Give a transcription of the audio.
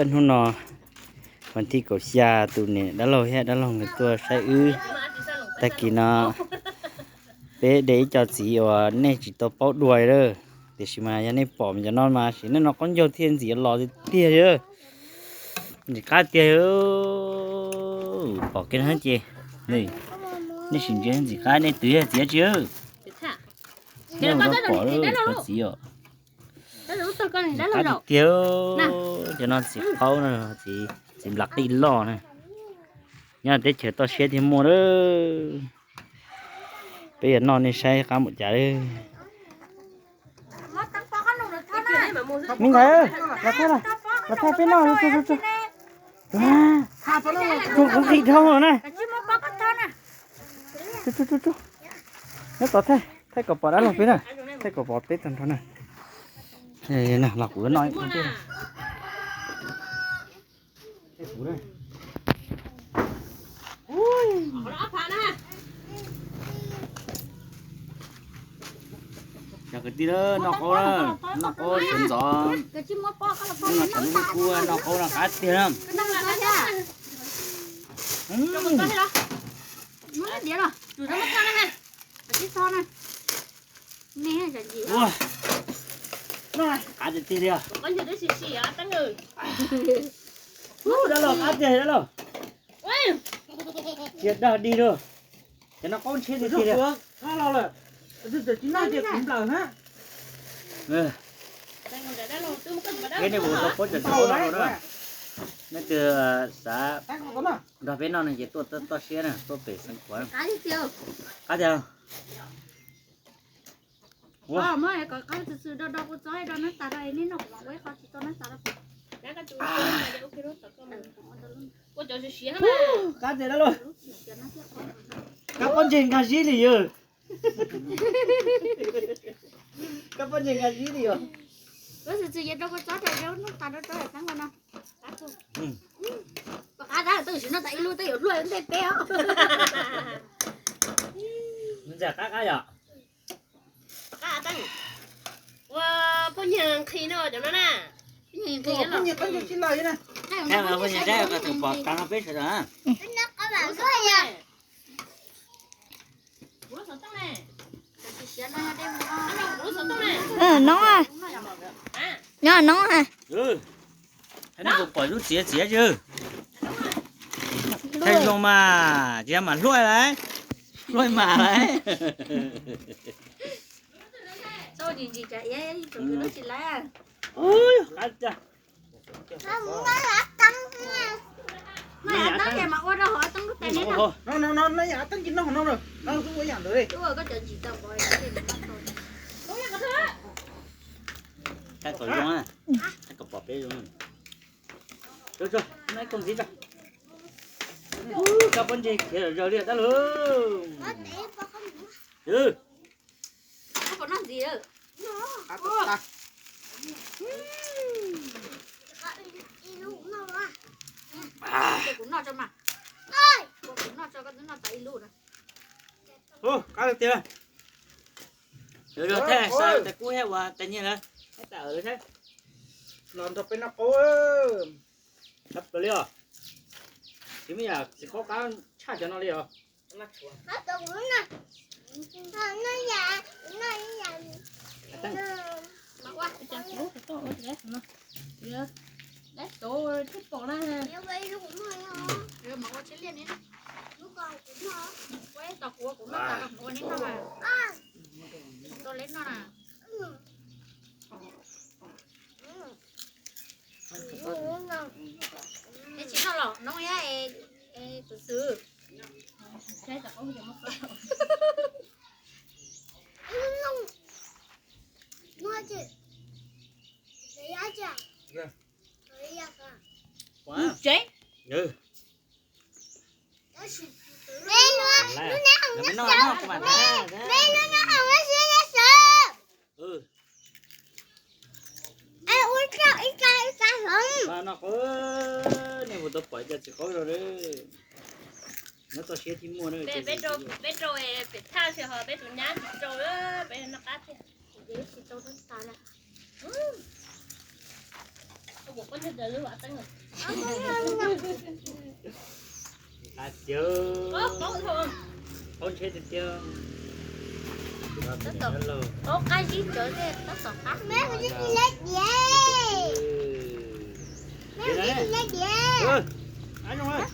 Hnub no vas thib kaum xya tus niam dab laug thiab dab laug nkawd tuaj saib wb. Tag kis no peb de ib co txiv uas nej tsis tau paub dua lawm, tiam sis mas yog nej pom cov no mas sim neej no qaub ncaug thiaj ntxim los tiag tiag. Ntxim qab tiag. Pom kiag no ces nej sim ntsia ntxim qab nej twv yog txiv tsi. Nej ua pom cov txiv os. Qab tiag tiag. Cov no txiv qaub no, txiv nplas qij loj na. Nyob teb chaws toj siab thiaj muaj lawm. Peb yuav noj nej saib qab npaum cas li. Me ntxhais, los thaij, los thaij peb noj. Tsuag kuv nqhis dhau na. Nyob tos thaij, thaij kom pom dab laug peb na. Thaij kom pom peb tag nrho na. Los kuv noj ib qho. Cov kwv tij, noj qaub, noj qaub sawv ntxov, noj tshav ntuj kub noj qaub no qab tiag na. Qab tiag tiag li os. Dab laug, qab tiag dab laug. Cia dag dig lauj. Cov no qaub ntshiab tiag tiag li. Peb nej puas tau paub cov txiv qaub no na? Nej twg xav nrog peb noj no ces tuaj toj siab na, tuaj pem Xeev Khuam. Qab tiag. Qab tiag dab laug. Kab pob ntseg nkag zib li yog. Kab pob ntseg nkag zib li yog. Ntxim qab qab yom. Ua poj niag nqhis no cov no na. Poj niag qab ncaug tsis lawm na. Poj niag saib kom tus pom tas no peb sawv daws na. Noob, nyob noob ha. Pom lub txiav txiav tsi. Thaij zoo mas tsis yog mas hluaj lawm, hluaj mas lawm. Thaij kom zoo, thaij kom pom peb zoo. Noj ib koog ntxiv tso. Kab pob ntseg khiav zom zaws li dab laug. Kuv noj tso mas. Kuv noj tso, koj twb noj tas ib lub na. Qab tiag. Yog yog thiaj xav tais kub thiab ua tais nyiaj lawm, thiab tais awm lawm thiab. Los nrog peb noj qaub. Tshaj plaws li os. Tsis muaj yam txiv qaub qab tshaj cov no li os. Es tsis noj los noob thiab es tus xwb. Tsev. Noj qaub, nej mus tau pom cov txiv qaub rau. Nyob toj siab thiaj muaj. Peb rau pem thaj xwb ho peb tus nyab tsis rau, peb noj qab tiag. Qab tiag, qaub ntshe tiag tiag. Qaub qab zib tsawv tej tab tom qab. Ab zoo,